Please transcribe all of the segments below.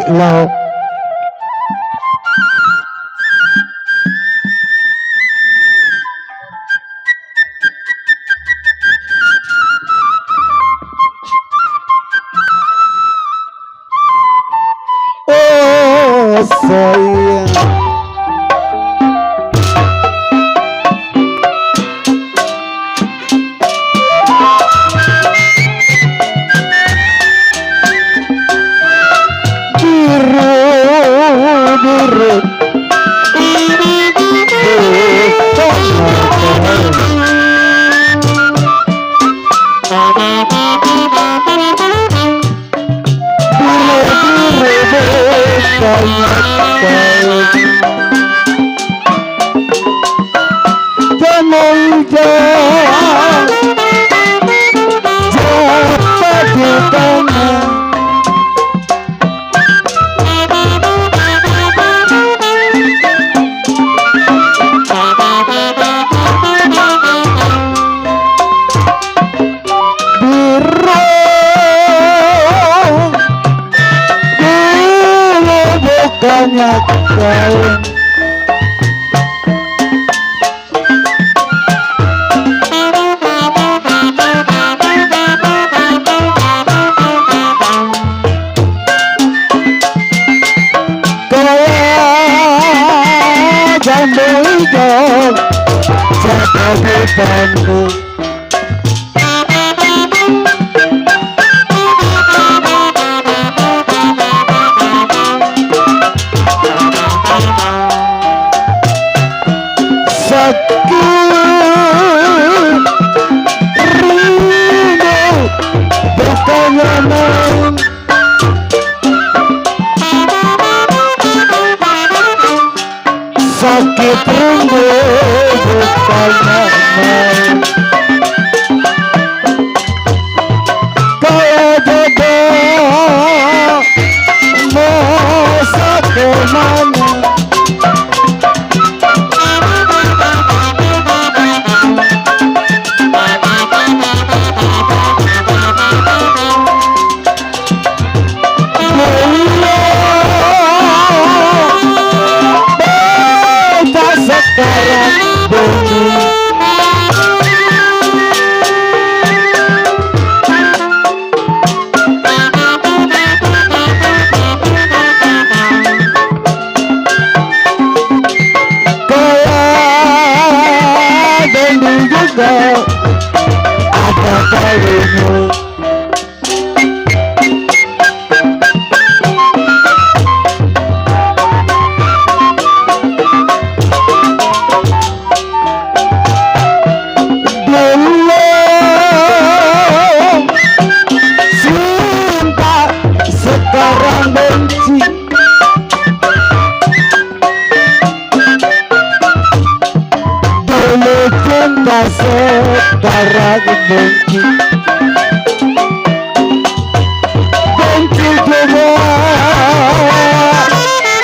lo. Oh sayang, biru banyak daun. Kaya jambu hijau jaga hutanku. Sakit rindu bukannya main, kaya jodoh masa kemana. Sekarang bunyi kaya dulu juga ada kalimu. Sekarang benci, dulu cinta sekarang benci. Benci juga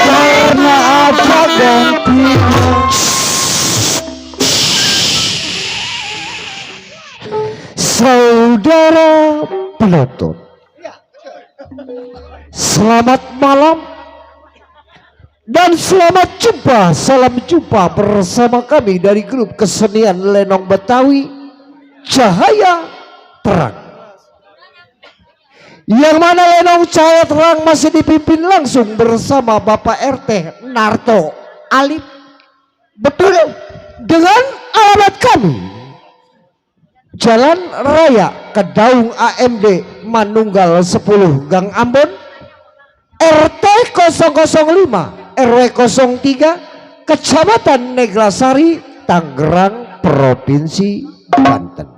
karena apa gantinya. Saudara penonton, selamat malam dan selamat jumpa. Salam jumpa bersama kami dari grup kesenian Lenong Betawi Cahaya Terang, yang mana Lenong Cahaya Terang masih dipimpin langsung bersama Bapak RT Narto Alif. Betul, dengan alamat kami Jalan Raya Kedaung AMD Manunggal 10 Gang Ambon, RT 005 RW 03 Kecamatan Neglasari, Tangerang, Provinsi Banten.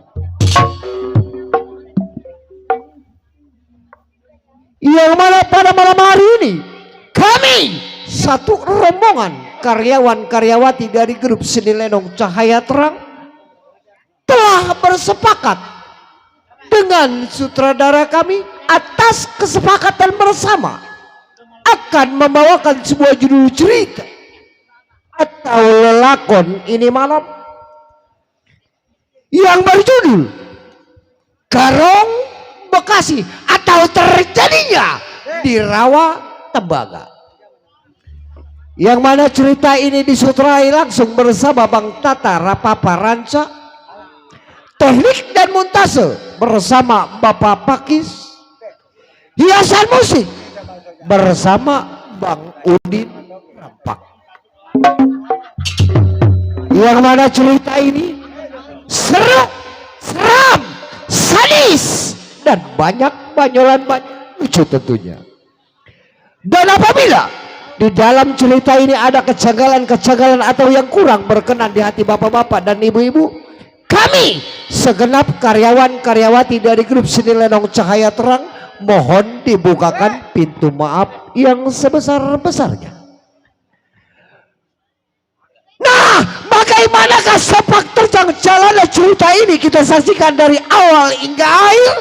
Yang mana pada malam hari ini kami satu rombongan karyawan-karyawati dari grup seni Lenong Cahaya Terang telah bersepakat dengan sutradara kami atas kesepakatan bersama akan membawakan sebuah judul cerita atau lelakon ini malam yang berjudul Garong Bekasi, atau terjadinya di rawa Tembaga. Yang mana cerita ini disutrai langsung bersama Bang Tata Rapapa Ranca, teknik dan montase bersama Bapak Pakis, hiasan musik bersama Bang Udin Rampak. Yang mana cerita ini seru, seram, sadis, dan banyak banyolan lucu tentunya. Dan apabila di dalam cerita ini ada kejanggalan-kejanggalan atau yang kurang berkenan di hati bapak-bapak dan ibu-ibu, kami segenap karyawan-karyawati dari grup Seni Lenong Cahaya Terang mohon dibukakan pintu maaf yang sebesar-besarnya. Nah, bagaimanakah sepak terjang jalannya cerita ini kita saksikan dari awal hingga akhir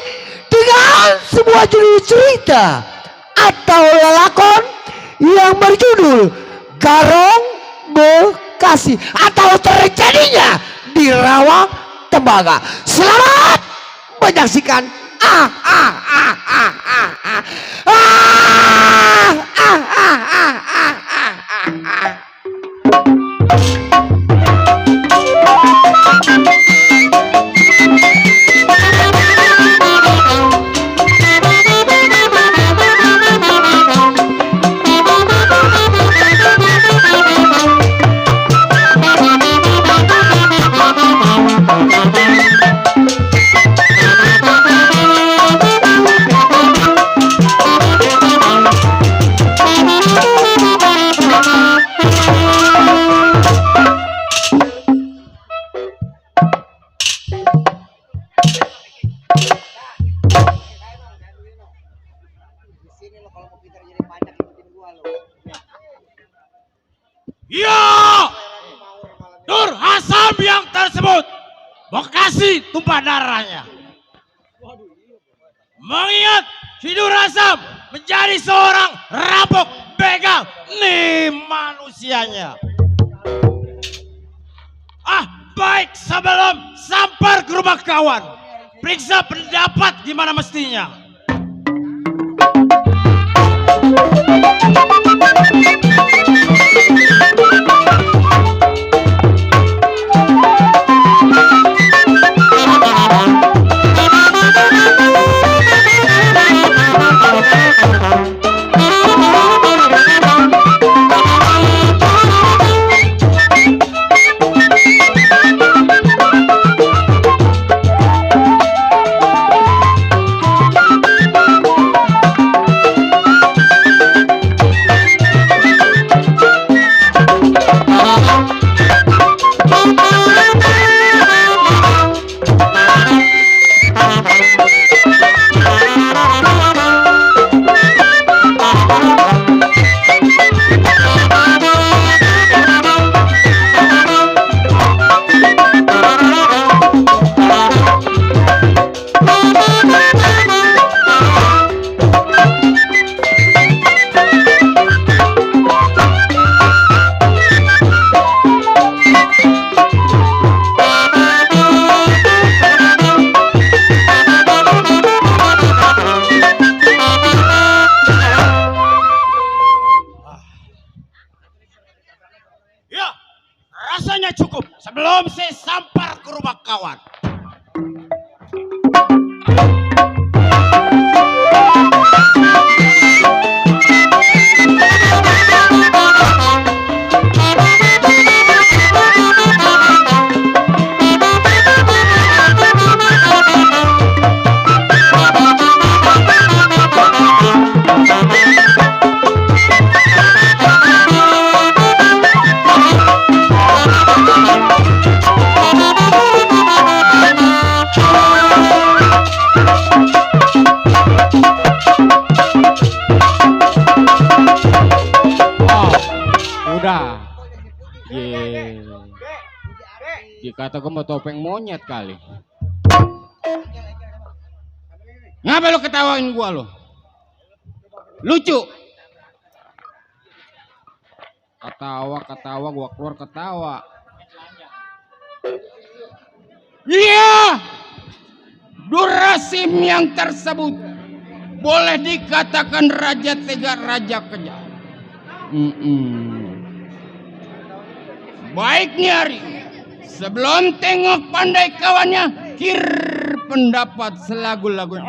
dengan sebuah judul cerita atau lelakon yang berjudul Garong Bekasi atau terjadinya di Rawa Tembaga. Selamat menyaksikan. Ya, Nur Hasam yang tersebut Bekasi tumpah darahnya. Mengingat si Nur Hasam menjadi seorang rampok, begal, nih manusianya. Baik, sebelum sampai ke rumah kawan, periksa pendapat gimana mestinya. Rasanya cukup sebelum saya sampai ke rumah kawan. Dikata gue mau topeng monyet kali. Ngapa lo ketawain gua lo? Lucu. Ketawa gua keluar ketawa. Iya. Durasim yang tersebut boleh dikatakan raja tega, raja kejam. Baik Nyari, sebelum tengok pandai kawannya, kir pendapat selagu-lagu.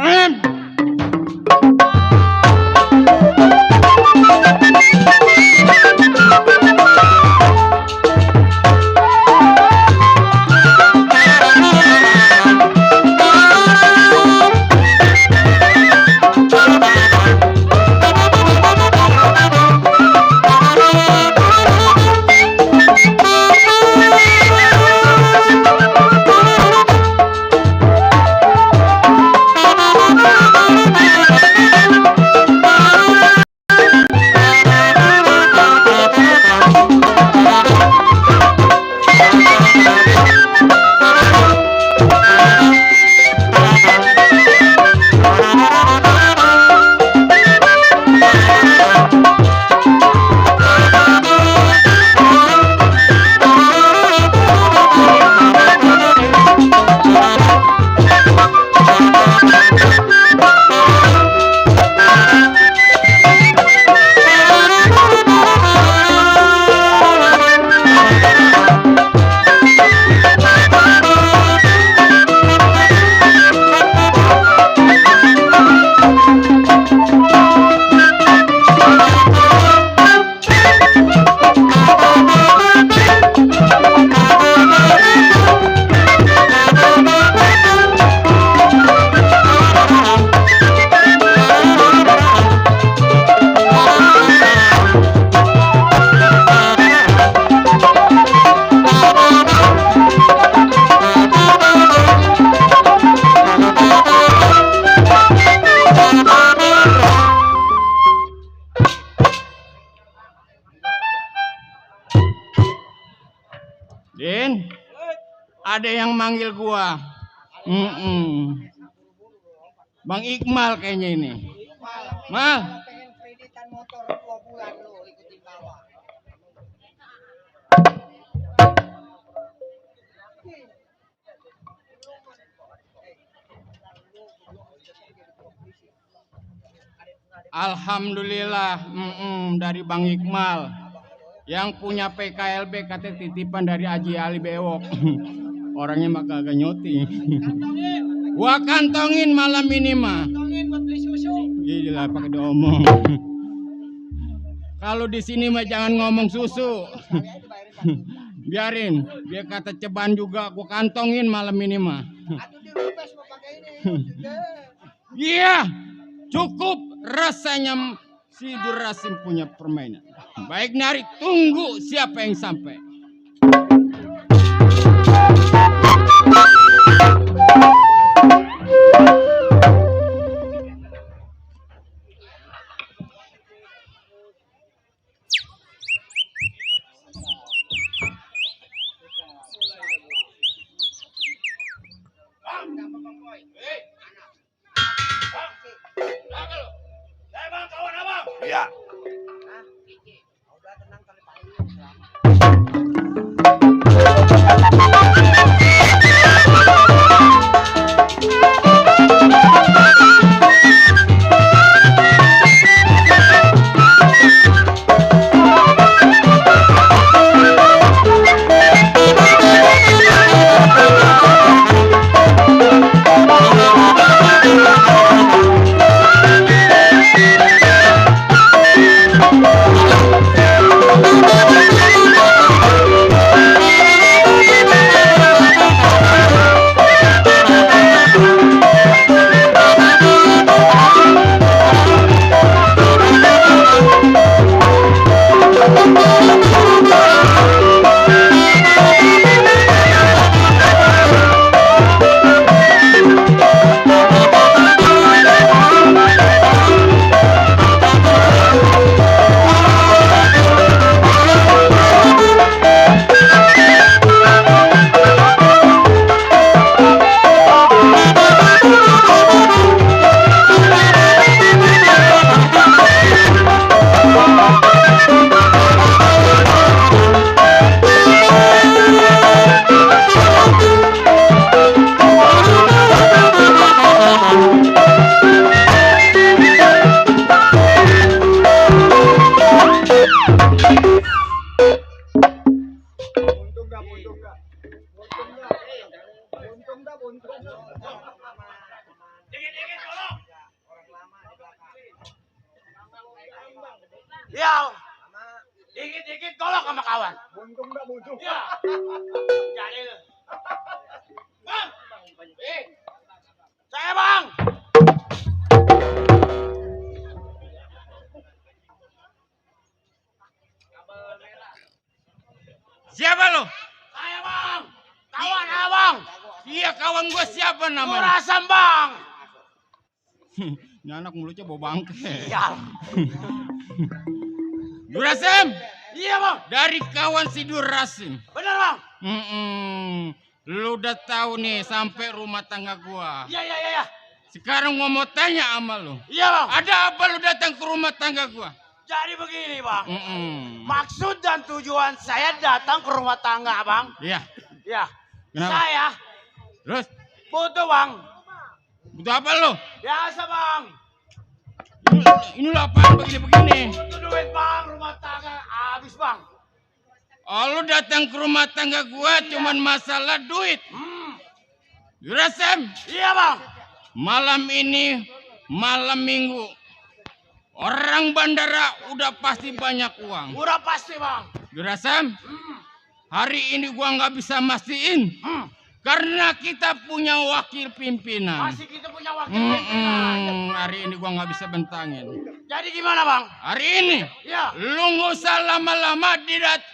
Din, ada yang manggil gua. Bang Iqmal kayaknya ini. Mal. Alhamdulillah, dari Bang Iqmal yang punya PKLB katanya titipan dari Haji Ali Bewok. Orangnya mah kagak nyoti. Gua kantongin malam ini mah. Gila pakai diomong. Kalau di sini mah jangan ngomong susu. Biarin, dia kata ceban juga gua kantongin malam ini mah. Iya, cukup rasanya si Durasim punya permainan. Baik Nyari, tunggu siapa yang sampai. Ya. Ya. Jadi. Bang. Saya bang. Siapa lo? Saya bang. Kawan abang. Iya, kawan gua siapa namanya? Murasam bang. Ini anak mulutnya bau bangke. Ya. Durasim, Iya bang. dari kawan si Durasim. Bener bang. Lu udah tahu nih sampai rumah tangga gua. Iya. Sekarang gua mau tanya sama lu. Iya bang. Ada apa lu datang ke rumah tangga gua? Jadi begini bang. Maksud Maksud dan tujuan saya datang ke rumah tangga bang. Iya. Ya. Kenapa? Saya Terus butuh bang. butuh apa lu? Biasa bang. Ini lu apaan begini-begini? Butuh duit bang. Rumah tangga habis bang. Oh, lu datang ke rumah tangga gua cuman masalah duit. Durasim, Iya bang. malam ini malam minggu. Orang bandara udah pasti banyak uang. Udah pasti bang. Durasim, hari ini gua nggak bisa mastiin karena kita punya wakil pimpinan. Masih kita punya wakil pimpinan. Hari ini gua nggak bisa bentangin. Jadi gimana bang? Hari ini Ya. lu nggak usah lama-lama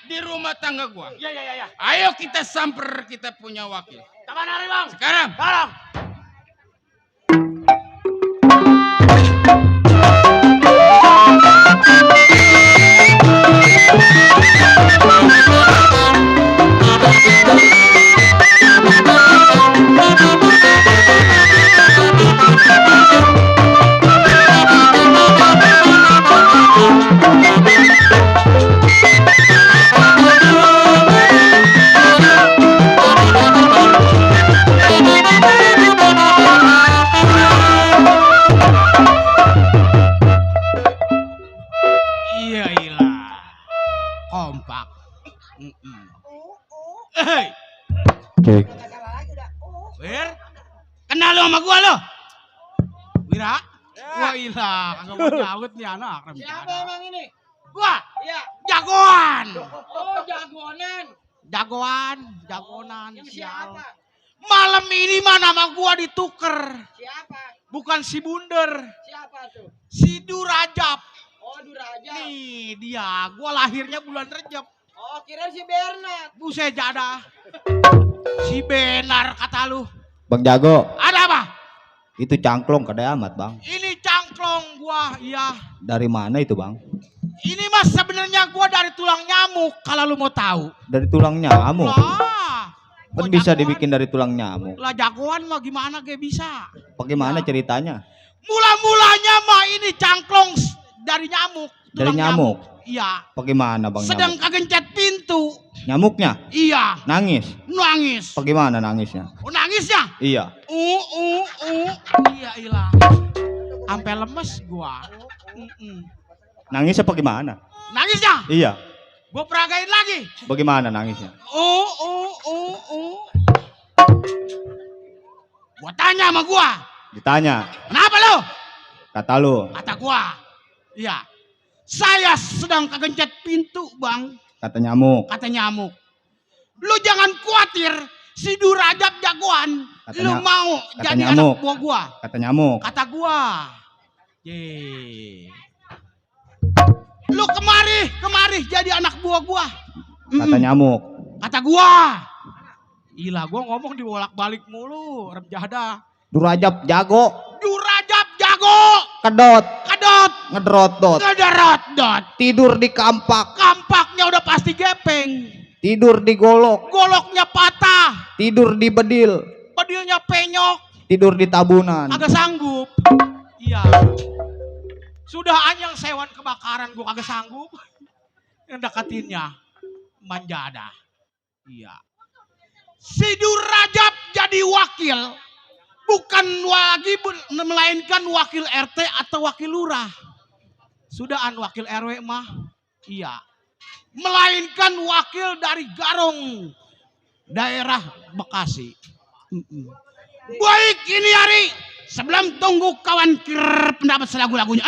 di rumah tangga gua. Ya. Ayo kita samper kita punya wakil. Kapan hari bang? Sekarang. Sekarang. Iya ilah. Kompak. Hei, Oke. Wir. Kenal lo sama gua lo? Wira? Wah ilah, kagak mau jawet nih anak. Siapa emang ini? Gua? Iya. Jagoan. Oh jagoanan. Jagoanan. Siapa? Malam ini mah nama gua dituker. Siapa? Bukan si Bunder, Siapa tuh? si Durajab. Oh Duraja. Nih dia, gua lahirnya bulan Rejab. Oh kira si Bernard. Buset jadah. Si benar kata lu. Bang Jago, Ada apa? itu cangklong kada amat bang. Ini cangklong gua, iya. Dari mana itu bang? Ini mas sebenarnya gua dari tulang nyamuk kalau lu mau tahu. Dari tulang nyamuk. Lah, Kan gua bisa jagoan. dibikin dari tulang nyamuk. Lah jagoan mah gimana kayak bisa? Bagaimana Ya. ceritanya? Mula-mulanya mah ini cangklong dari nyamuk. Dari tulang nyamuk? Iya. Bagaimana bang Sedang nyamuk? kegencet pintu. Nyamuknya Iya. nangis. Nangis. Bagaimana nangisnya? Oh, nangisnya? Iya. Iya ilah. Sampai lemes gua. Nangisnya bagaimana? Nangisnya? Iya. Gua peragain lagi. Bagaimana nangisnya? Gua tanya sama gua. Ditanya. Kenapa lo? Kata lu. Kata gua. Iya. Saya sedang kegencet pintu, Bang. Kata nyamuk. Kata nyamuk. Lu jangan khawatir. Si Durajab jagoan. Kata Lu mau kata jadi nyamuk. anak buah gua. Kata nyamuk. Kata gua. Ye. Lu kemari jadi anak buah gua. Kata nyamuk. Kata gua. Gila, gua ngomong dibolak-balik mulu, rem jadah. Durajab jago. Durajab jago. Kedot. Kedot. Ngedrot dot. Ngederot dot. Tidur di kampak. Kampaknya udah pasti gepeng. Tidur di golok. Goloknya patah. Tidur di bedil. Pedilnya penyok. Tidur di tabunan. Agak sanggup. Iya. Sudah anyang sewan kebakaran gua kagak sanggup. Yang deketinnya manjada. Iya. Si Durajab jadi wakil. Bukan lagi melainkan wakil RT atau wakil lurah. Sudahan wakil RW mah. Iya. Melainkan wakil dari Garong. Daerah Bekasi. Baik ini hari. Sebelum tunggu kawan kir pendapat selagu-lagunya.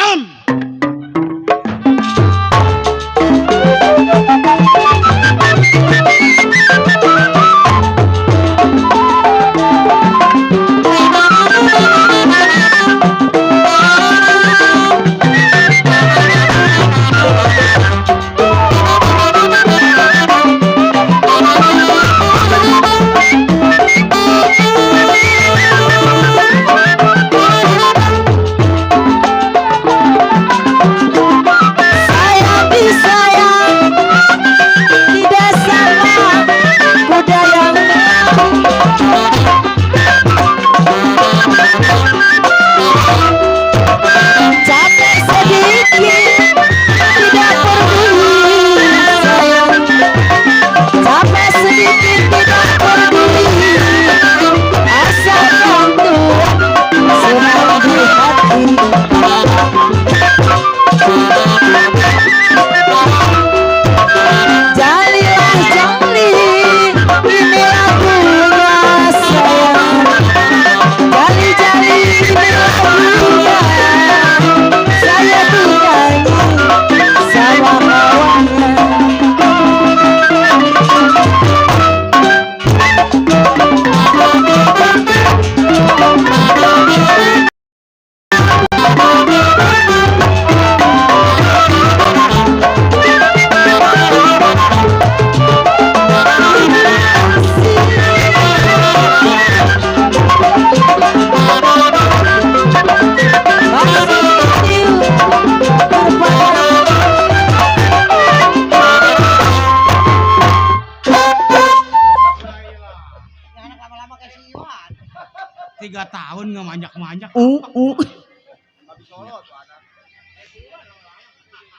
3 tahun nggak manjak-manjak.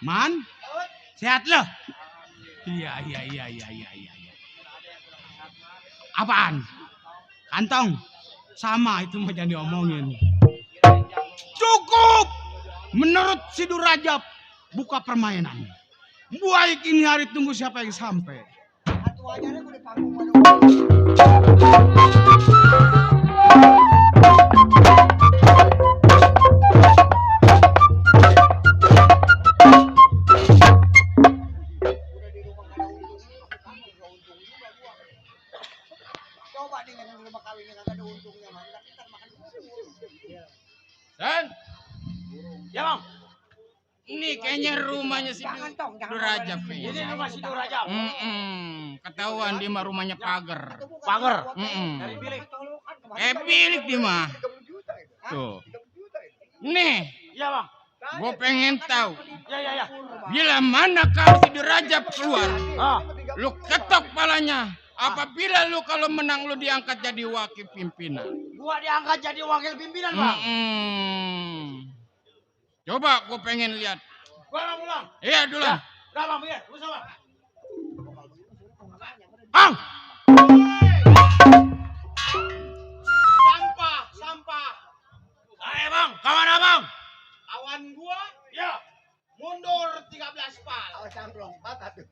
Man, sehat loh. Iya. Apaan? Kantong. Sama itu mah jangan diomongin. Cukup. Menurut Sidur Rajab, buka permainan. Baik ini hari tunggu siapa yang sampai. Dan Ya bang. ini kayaknya rumahnya si Durajab kayaknya. Ini rumah Sidur Rajab. Ketahuan dia mah rumahnya pagar. Pagar. Bilik dia mah. Tuh. Nih, Iya bang. gue pengen tahu Ya. bila mana kalau si Durajab keluar, Ah. lu ketok palanya. Apabila lu kalau menang lu diangkat jadi wakil pimpinan. Gua diangkat jadi wakil pimpinan bang. Coba gue pengen lihat. Gua bang pulang. Iya dulu. Udah bang, biar. Lu sama. Bang. Sampah. Ayo bang, kawan abang. Kawan gua, ya. Mundur 13 pal. Awas camplong, patah tuh.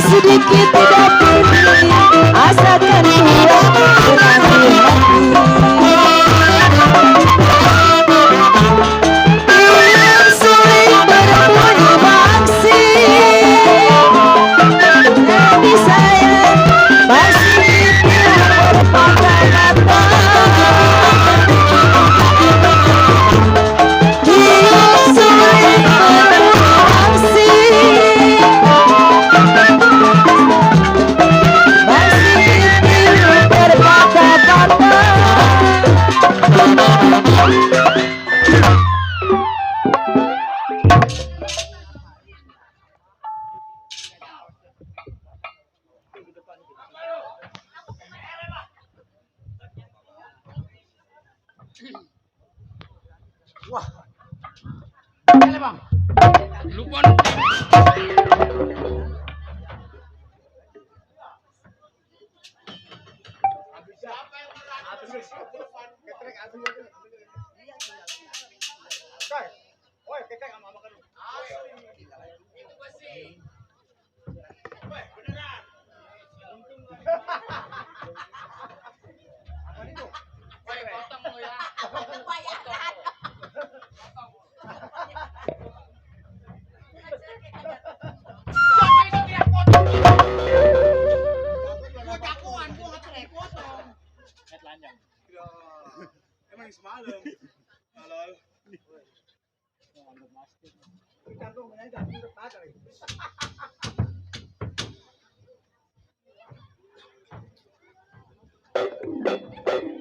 sedikit tidak peduli, asalkan Tuhan senangi hati. Yang sulit berbunyi maksi, lebih sayang masih dibilang bermata-mata. Yang sulit berbunyi maksi, Wah. Boleh bang. Lu pon. Emang semalam.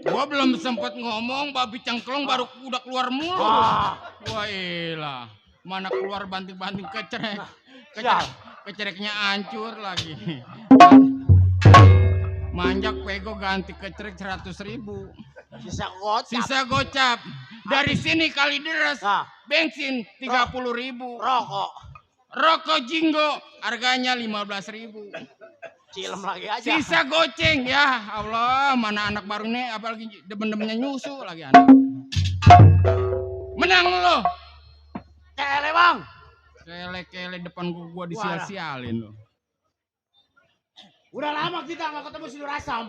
Gua belum sempet ngomong, babi cengklong baru udah keluar mulu. Wah elah, mana keluar banting-banting kecerek. Kecereknya hancur lagi. Manjak pego ganti kecerek 100.000. Sisa gocap. Dari sini kali deres. Bensin 30.000. Rokok Jinggo harganya 15.000. Cilem lagi aja. Sisa goceng ya Allah, mana anak baru nih apalagi demen-demennya nyusu lagi anak. Menang lo. Tele bang. Kele-kele depan gua disial-sialin lo. Udah lama kita nggak ketemu si Nur Asam.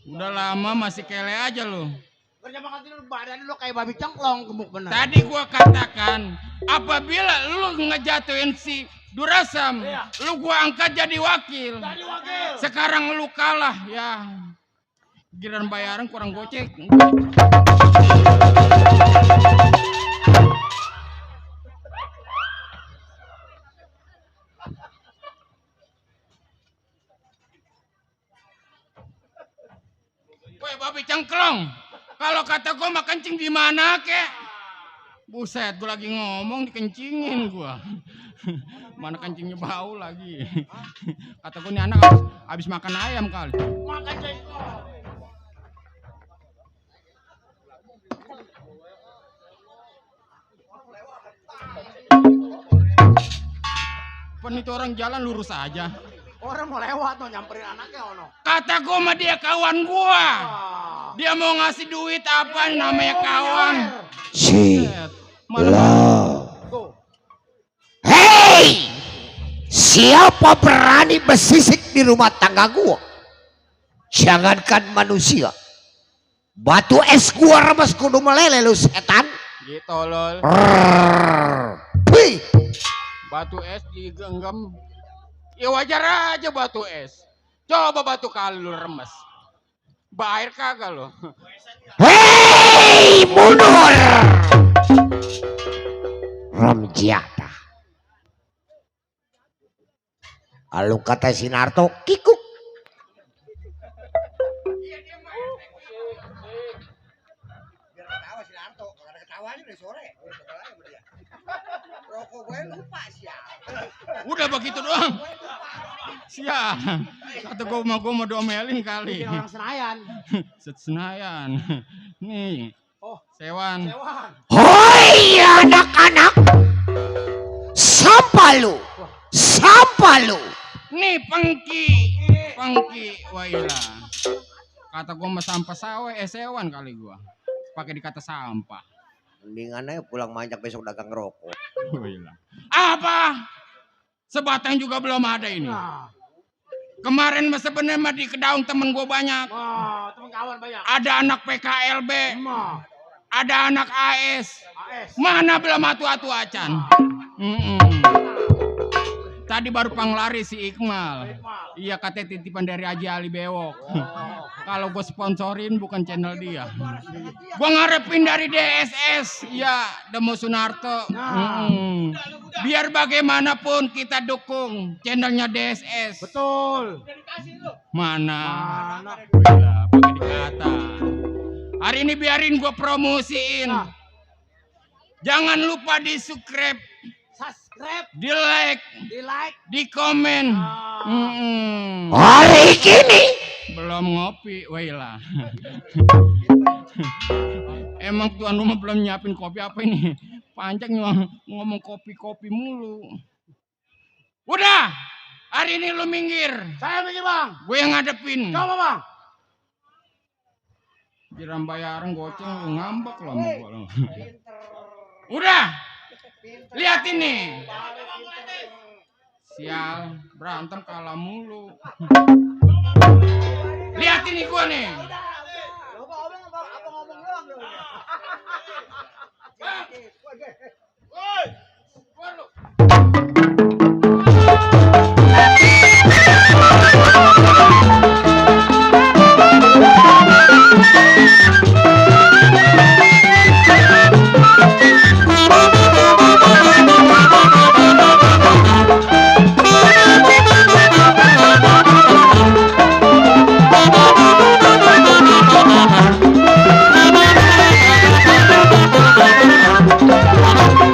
Udah lama masih kele aja lo. Kerja makan tidur badan lu kayak babi cengklong gemuk bener. Tadi gua katakan apabila lu ngejatuhin si Durasam, Iya. lu gua angkat jadi wakil. Jadi wakil. Sekarang lu kalah ya. Giliran bayaran kurang gocek. Woi babi cengklong, kalau kata gua mah kencing di mana kek? Buset, gua lagi ngomong dikencingin gua. Mana kencingnya bau lagi. Kata gua nih anak habis makan ayam kali. Makan jengkol. Pen itu orang jalan lurus aja. Orang mau lewat tuh nyamperin anaknya ono. Kata gua mah dia kawan gua. Ah. Dia mau ngasih duit apa namanya kawan. Si Buset, malah lo. Tuh. Hei, siapa berani bersisik di rumah tangga gua? Jangankan manusia, batu es gua remes kudu meleleh lu setan. gitu lol. Wih, Batu es digenggam. Ya wajar aja batu es. Coba batu kali lu remes. Bair kagak lo. hei, mundur. Ramjata. Kalau kata Sinarto, kikuk. Udah begitu doang. Siap. Kata gua mau domelin kali. Bikin orang Senayan. Senayan. Nih. Oh, Sewan. Sewan. Hoi anak-anak, sampah lu, sampah lu. Nih Pengki. Wailah. Kata gua mah sampah sawe, sewan kali gua. Pakai dikata sampah. Mendingan aja pulang manjak besok dagang rokok. Wailah. Apa? Sebatang juga belum ada ini. Nah, Kemarin mah sebenarnya mah di Kedaung temen gua banyak. wah, teman kawan banyak. Ada anak PKLB, Emang, ada anak AS. AS. Mana belum atu-atu acan. Tadi baru panglari si Iqmal. Iya katanya titipan dari Haji Ali Bewok. Kalau gue sponsorin bukan channel dia. Gue ngarepin dari DSS. Iya, Demo Sunarto. Biar bagaimanapun kita dukung channelnya DSS. Betul. Mana? Mana? Gila, pakai dikata. Hari ini biarin gue promosiin. Nah. Jangan lupa di subscribe, Subscribe, di like, di like. di komen. Hari ini Belum ngopi, wailah. Emang tuan rumah belum nyiapin kopi apa ini? Panjang ngomong kopi-kopi mulu. Udah, hari ini lu minggir. Saya mikir bang. Gue yang ngadepin. Coba bang. Jiran bayaran goceng lu ngambek lo sama gua lo. Udah, lihat ini. Sial, berantem kalah mulu. Lihat ini gua nih. Woi, gua lu. Thank you.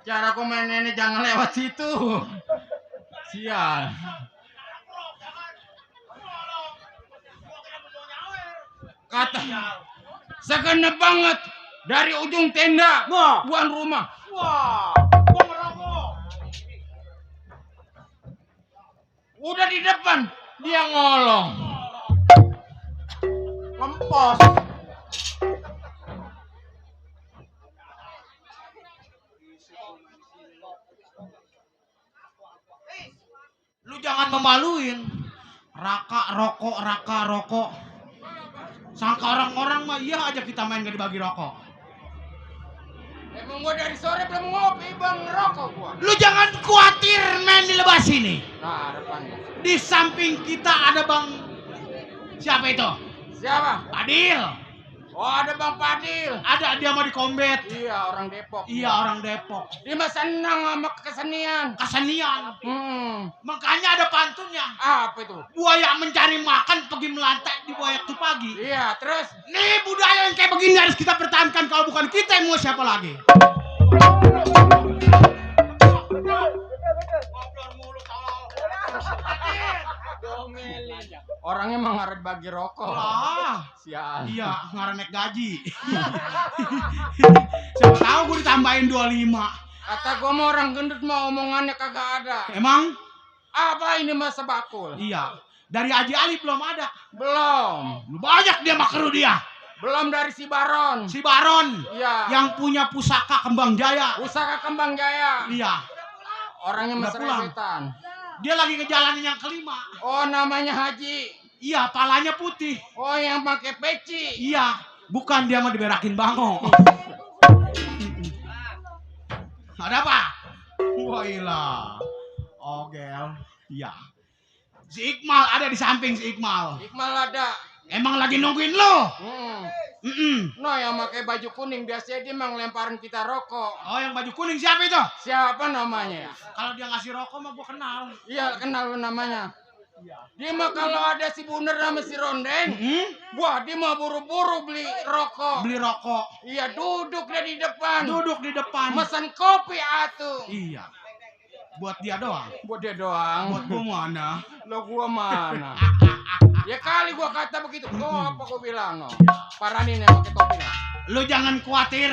Cara aku main ini jangan lewat situ. Sial. Kata segenap banget dari ujung tenda tuan rumah. Wah, gua ngerokok. Udah di depan dia ngolong. Ngempos. Lu jangan memaluin. Raka rokok. Sangka orang-orang mah iya aja kita main gak dibagi rokok. Emang gua dari sore belum ngopi bang, ngerokok gua. Lu jangan khawatir main di lebas ini. Nah, depannya. Di samping kita ada Bang siapa itu? Siapa? Adil. Oh, ada Bang Padil. Ada dia mau di Kombet. Iya, orang Depok. Iya orang Depok. Dia mah senang sama kesenian. Kesenian. Makanya ada pantunnya. Apa itu? Buaya mencari makan pergi melantai di buaya itu pagi. Iya, terus? Nih budaya yang kayak begini harus kita pertahankan. Kalau bukan kita yang mau siapa lagi? Orangnya emang ngaret bagi rokok. Ah, Sial. iya ngarenek gaji. Siapa tahu gue ditambahin 25. Kata gua mau orang gendut mau omongannya kagak ada. Emang? Apa ini masa bakul? Iya. Dari Haji Ali belum ada. Belum. Banyak dia makru dia. Belum dari si Baron. Si Baron. Iya. Yang punya pusaka Kembang Jaya. Pusaka Kembang Jaya. Iya. Orangnya Udah mesra pulang. setan. Dia lagi ngejalanin yang kelima. Oh, namanya Haji. Iya, palanya putih. Oh, yang pakai peci. Iya, bukan dia mah diberakin bango. Ada apa? Wah, ilah. Ogel. Iya. Si Iqmal ada di samping si Iqmal. Iqmal ada. Emang lagi nungguin lo? No, yang pakai baju kuning biasanya dia emang lemparin kita rokok. Oh, yang baju kuning siapa itu? Siapa namanya ya? Kalau dia ngasih rokok mah gua kenal. Iya, kenal lu namanya. Dia mah kalau ada si Bunder sama si Rondeng, wah dia mah buru-buru beli rokok. Beli rokok. Iya, duduk dia di depan. Duduk di depan. Mesen kopi atuh. Iya. Buat dia doang. Buat dia doang. Buat gua mana? Lo gua mana? Ya kali gua kata begitu. Oh, apa gua bilang no? Paranin yang pakai topi no. Lu jangan khawatir.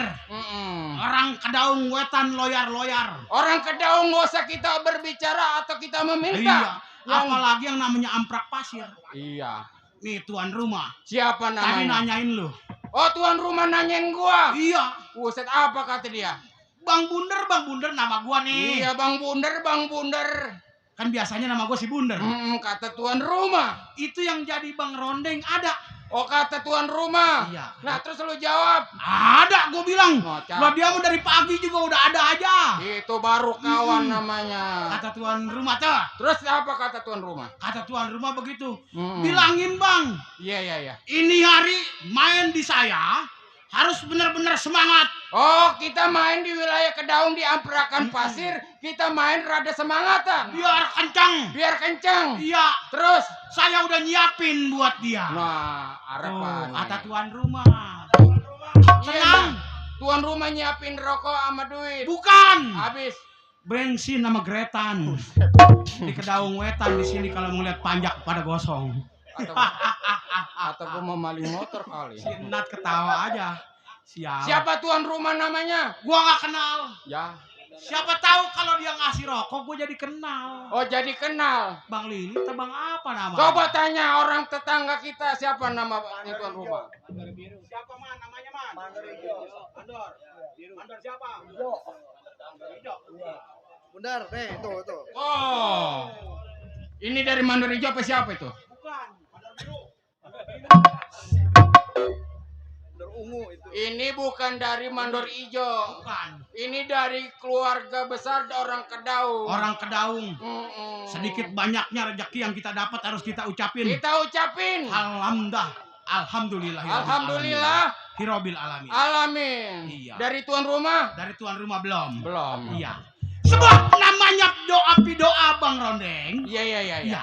Orang Kedaung wetan loyar-loyar. Orang Kedaung nggak usah kita berbicara atau kita meminta. Iya. Apalagi yang namanya amprak pasir. Iya. Nih tuan rumah. Siapa Tadi namanya? nanyain lu. Oh, tuan rumah nanyain gua. Iya. Buset, apa kata dia? Bang Bunder nama gua nih. Iya, Bang Bunder, Bang Bunder. Kan biasanya nama gua si Bunder. Kata tuan rumah. Itu yang jadi Bang Rondeng ada. Oh, kata tuan rumah. Iya. Nah, terus lu jawab. Ada gua bilang. Oh, Lah dia mau dari pagi juga udah ada aja. Itu baru kawan namanya. Kata tuan rumah tuh. Terus apa kata tuan rumah? Kata tuan rumah begitu. Bilangin Bang. Iya, iya, iya. Ini hari main di saya harus benar-benar semangat. Oh, kita main di wilayah Kedaung di amprakan pasir, kita main rada semangatan. Biar kencang. Biar kencang. Iya. Terus, Saya udah nyiapin buat dia. nah, Tuh, harapan. kata tuan rumah. Iya, Tenang. tuan rumah nyiapin rokok sama duit. Bukan. Habis. Bensin sama gretan. Di Kedaung wetan di sini kalau ngeliat panjak pada gosong. Atau gua mau maling motor kali. Si Nat ketawa aja. Siapa? Siapa tuan rumah namanya? Gua nggak kenal. Ya. Siapa tahu kalau dia ngasih rokok gua jadi kenal. Oh, jadi kenal. Bang Lili atau Bang apa namanya? Coba tanya orang tetangga kita siapa nama tuan rumah. Siapa man namanya man? Mandor Ijo. Mandor. Mandor siapa? Ijo. Benar, itu. Oh. Ini dari Mandor Ijo apa siapa itu? Bukan. Mandor biru. Ungu itu. Ini bukan dari Mandor Ijo. Bukan. Ini dari keluarga besar orang Kedaung. Orang Kedaung. Mm-mm. Sedikit banyaknya rezeki yang kita dapat harus kita ucapin. Kita ucapin. Alhamdulillah. Alhamdulillah. Hirobil alamin. Alamin. Iya. Dari tuan rumah? Dari tuan rumah belum. Belum. Iya. Sebab namanya doa Bang Rondeng. Iya, iya, iya. Iya.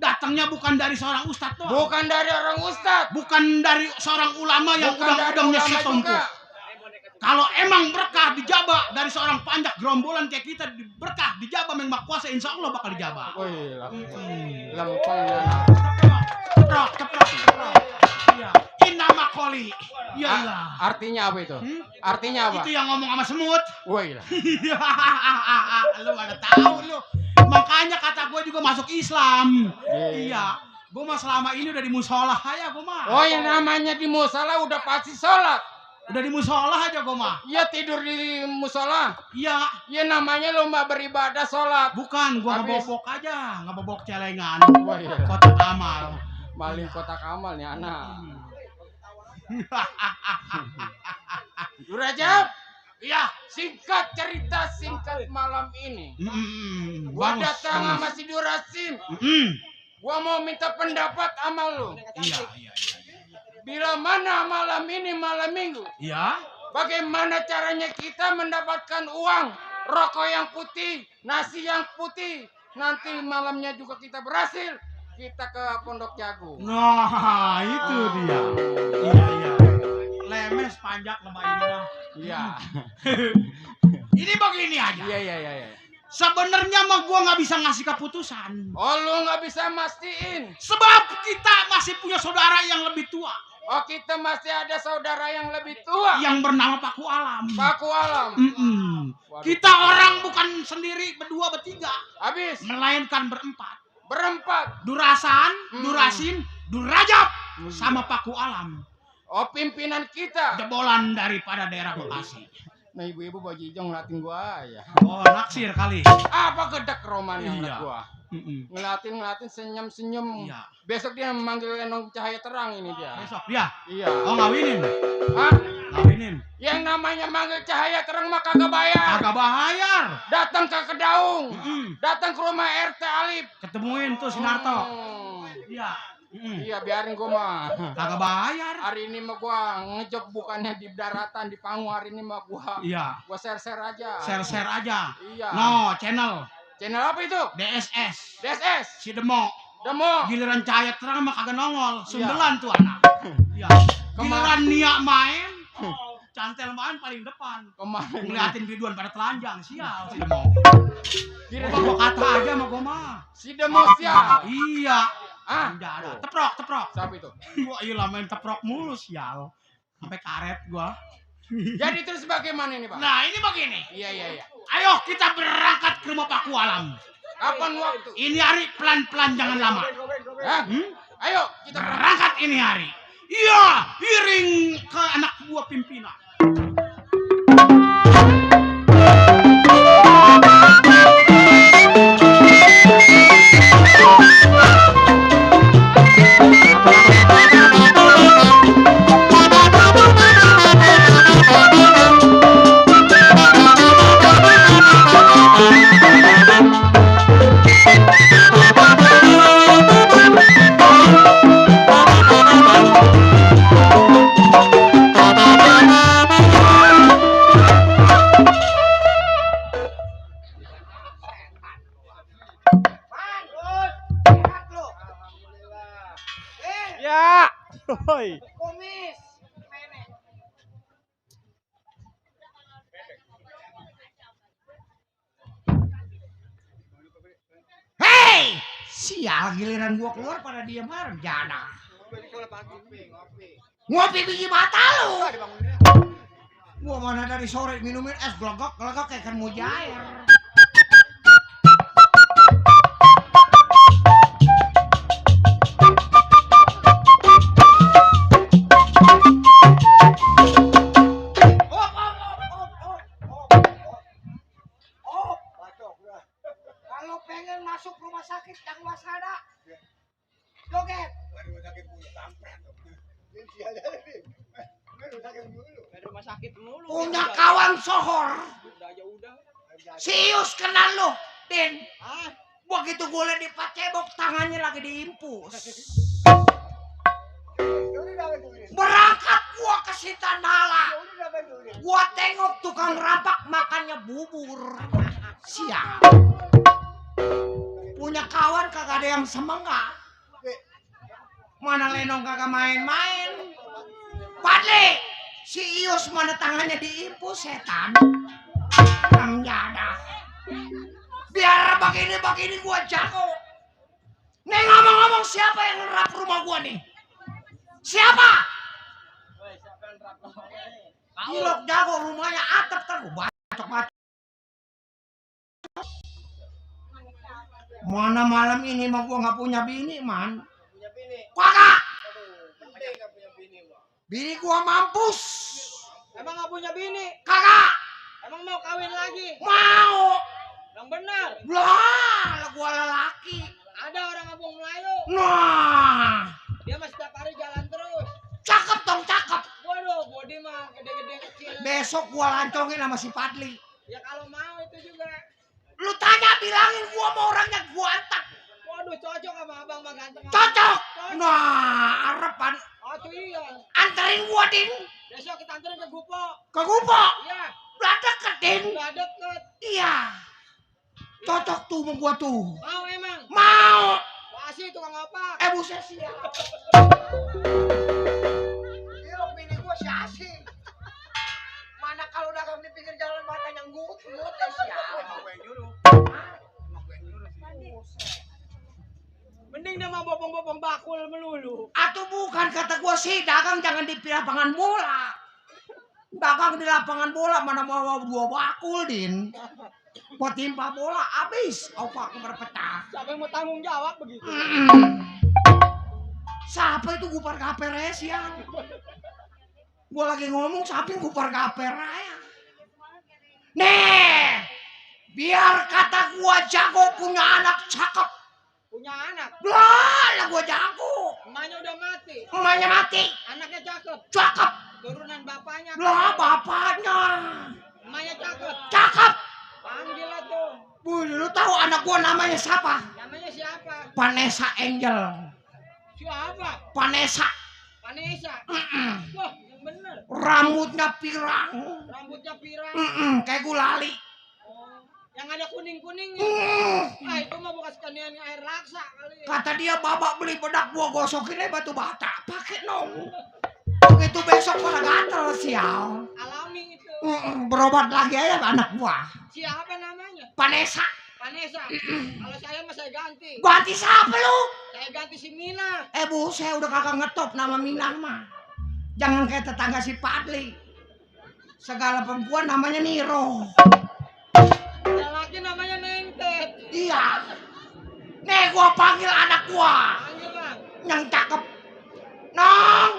Datangnya bukan dari seorang ustadz doang. Bukan dari orang ustadz. Bukan dari seorang ulama yang Bukan dari udang-udangnya ulama setumpuk. juga. Kalau emang berkah dijabah dari seorang panjak gerombolan kayak kita, berkah dijabah memang kuasa, insya Allah bakal dijabah. Wih, lempeng ya. Ceprok. Iya. Inama koli. Iyalah. Artinya apa itu? Artinya apa? Itu yang ngomong sama semut. Wih lah. Lu ada tahu lu. Makanya kata gue juga masuk Islam. Iya. Gue mah selama ini udah di musola ya gue mah. Oh, yang namanya di musola udah pasti sholat. Udah di musola aja gue mah. Iya, tidur di musola. Iya. Ya namanya lomba beribadah sholat. Bukan, gua Habis. ngebobok aja, ngebobok celengan. Wah, iya. Kotak amal. Maling kotak amal nih anak. Rajab. Iya. Singkat cerita singkat malam ini. Gua Bagus, datang sama bagus. si Durasim. Mm. Gua mau minta pendapat sama lu. Iya. Bila mana malam ini malam minggu, Iya. bagaimana caranya kita mendapatkan uang, rokok yang putih, nasi yang putih. Nanti malamnya juga kita berhasil, kita ke Pondok Jagung. Nah, itu dia. Iya. Lemes panjang lebah ini mah. Iya. Ini begini aja. Iya. Sebenarnya mah gua nggak bisa ngasih keputusan. Oh, lu nggak bisa mastiin. Sebab kita masih punya saudara yang lebih tua. Oh, kita masih ada saudara yang lebih tua. Yang bernama Paku Alam. Paku Alam. Waduh. Kita orang bukan sendiri berdua bertiga. Habis. Melainkan berempat. Berempat. Durasin, Durajab, sama Paku Alam. Oh, pimpinan kita. Jebolan daripada daerah Bekasi. Nah, ibu-ibu baju hijau ngeliatin gua ya. Oh, naksir kali. Apa gedek roman yang Iya. gua? Ngeliatin senyum-senyum. Iya. Besok dia memanggil Enong Cahaya Terang ini dia. Besok dia. Iya. Oh, ngawinin. Hah? Ngawinin. Yang namanya manggil Cahaya Terang mah kagak bayar. Kagak bayar. Datang ke Kedaung. Mm-mm. Datang ke rumah RT Alip. Ketemuin tuh Sinarto. Hmm. Iya. Iya, biarin gua mah. Kagak bayar. Hari ini mah gua ngejob bukannya di daratan, di panggung. Hari ini mah gua Iya. share-share aja. Share aja. Iya. No, channel Channel apa itu? DSS. DSS. Si Demo. Demo. Giliran Cahaya Terang mah kagak nongol. Iya. Sundelan tuh anak. Iya. Giliran Nia main, Cantel main paling depan. Kemarin Ngeliatin biduan pada telanjang. Sial si Demo. Kira Gua kata aja sama gua mah. si Demo sial. Iya. Ah, Enggak ada. Teprok. siapa itu? Gua iya main teprok mulu sial. Sampai karet gua. Jadi terus bagaimana ini, Pak? Nah, ini begini. Iya. Ayo kita berangkat ke rumah Paku Alam. Kapan waktu? Ini hari pelan-pelan jangan lama. Hah? Ayo, kita Berangkat ini hari. Iya, iring ke anak buah pimpinan. Hei, sial giliran gua keluar pada diem jana. Ngopi biji mata lu. Gua mana dari sore minumin es gelagak kayak kan mujair. Kalau pengen masuk rumah sakit yang waspada, joget. Rumah sakit mulu. Punya kawan sohor. Sius kenal lu, Din. Begitu gue liat di pacebok, tangannya lagi diimpus. Berangkat gua ke Sitanala. Gua tengok tukang rapak makannya bubur. Siap. Punya kawan kagak ada yang semenggak. Mana Lenong kagak main-main. Padli, Si Ius mana tangannya diipu setan. Ramjada. Biar begini gua jago. Nih ngomong-ngomong siapa yang ngerap rumah gua nih? Siapa? Ilok jago rumahnya atap terus bacok-bacok. Mana malam ini mah gua nggak punya bini man. Kagak. Bini gua mampus. Emang gak punya bini? Kagak. Emang mau kawin lagi? Mau. Yang benar. Lah gua lelaki. Ada orang kampung Melayu. Nah. Dia mah setiap hari jalan terus. Cakep dong cakep. Waduh, body mah gede-gede kecil. Besok gua lancongin sama si Padli. Ya kalau mau itu juga. Lu tanya bilangin gua mau orangnya gua antar. Waduh, cocok sama abang mah ganteng. Cocok. Nah, harapan Oh tuh iya. anterin gua din Besok kita anterin ke Gupo. ke Gupo. Iya. Udah deket din. Udah deket. Iya. Cocok tuh sama gua tuh. Mau emang? Mau. Wah sih tukang apa? Buset siap. Ilok bini gua si Asing. Mana kalau dagang di pinggir jalan matanya ngut siap. Mending dia mah bopong-bopong bakul melulu. Atau bukan kata gua sih dagang jangan di lapangan bola. Dagang di lapangan bola mana mau dua bakul din. Buat timpa bola habis opak berpecah. Siapa yang mau tanggung jawab begitu? Siapa itu gupar kaperes ya? Gua lagi ngomong siapa yang gupar kaper ya? Nih, biar kata gua jago punya anak cakep. Punya anak. Lah gua jago. Emaknya udah mati. Emaknya mati. Anaknya cakep. Cakep. Turunan bapaknya. Lah bapaknya. Emaknya cakep. Cakep. Panggil lah tuh. Bu, lu tahu anak gua namanya siapa? Namanya siapa? Vanessa Angel. Siapa? Vanessa. Vanessa. Wah, yang bener. Rambutnya pirang. Rambutnya pirang. Kayak gulali. Oh, yang ada kuning-kuning. Ah, itu mah bukan sekalian air laksa kali. Kata dia babak beli bedak gua gosokin aja batu bata. Pakai nong. Begitu besok pada gatel sial. Alami itu. Berobat lagi aja anak gua. Siapa namanya? Vanessa. Vanessa. Kalau saya mah saya ganti. Ganti siapa lu? Saya ganti si Mina. Bu, saya udah kagak ngetop nama Minah mah. Jangan kayak tetangga si Padli. Segala perempuan namanya Niro. Laki namanya Nengtet. Iya. Nih gua panggil anak gua. Panggil bang. Yang cakep. Nong.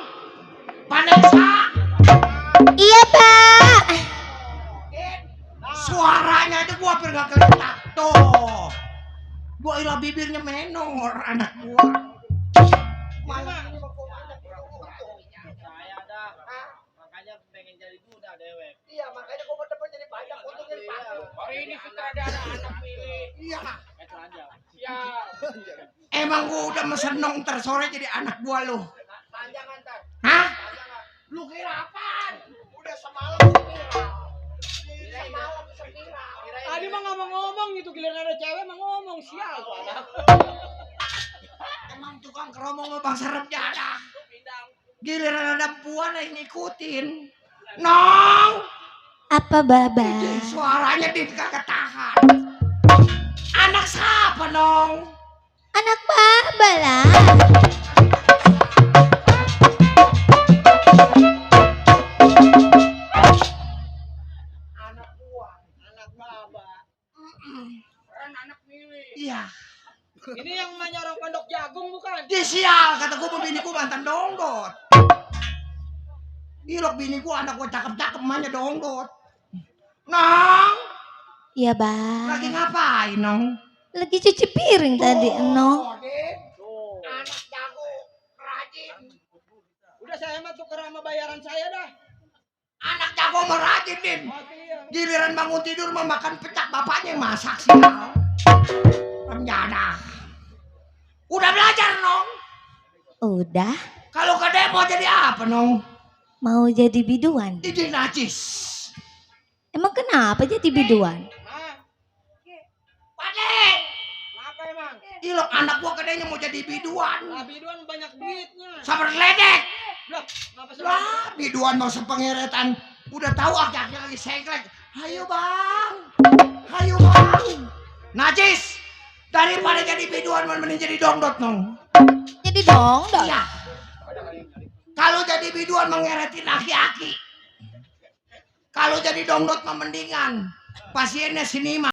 Vanessa. Iya, Pak. Suaranya aja gua hampir gak keletak. Tuh. Gua ilah bibirnya menor anak gua. Malah ini mah gua banyak Saya ada. Makanya pengen jadi muda dewek. Iya, makanya gua berdepan jadi pajak untuk jadi pajak. Hari ini sutradara anak pilih. Iya. Itu aja. Siap. Emang gua udah mesen nong tersore jadi anak gua lu. Panjang antar. Hah? Lu kira apaan? Udah semalam viral. Semalam viral. Tadi mah ngomong-ngomong gitu, giliran ada cewek mah ngomong sial. Emang tukang keromong mah bang serem jadah. Giliran ada puan yang ngikutin. Nong. Apa, Baba? Suaranya din kagak tahan. Anak siapa nong? Anak Baba lah. Anak gua. Anak baba. Keren anak pilih. Iya. Ini yang emaknya orang pondok jagung bukan? Dia sial kata gua bini gua mantan donggot. Ilok bini gua anak gua cakep-cakep emaknya donggot. Nong. Iya, Bang. Lagi ngapain nong? Lagi cuci piring tadi, no. Anak jago, rajin. Udah saya mah tuker sama bayaran saya dah. Anak jago merajin din. Mati ya. Giliran bangun tidur mah makan pecak bapaknya yang masak sial. Penjada. Udah belajar nong. Udah. Kalau gede mau jadi apa nong? Mau jadi biduan. Jadi najis. Emang kenapa jadi biduan? Nah, Pade. kenapa emang? Ilok anak gua gedenya mau jadi biduan. Nah, biduan banyak duitnya. Sabar ledek. Lah, Lah, biduan mau sepengeretan. Udah tahu aki-aki lagi sengklek. Hayo bang. Hayo bang. Najis. Daripada jadi biduan mending jadi dongdot nong. Jadi dong. Iya. Kalau jadi biduan mengeretin aki-aki. Kalau jadi dongdot mah mendingan pasiennya sini mah.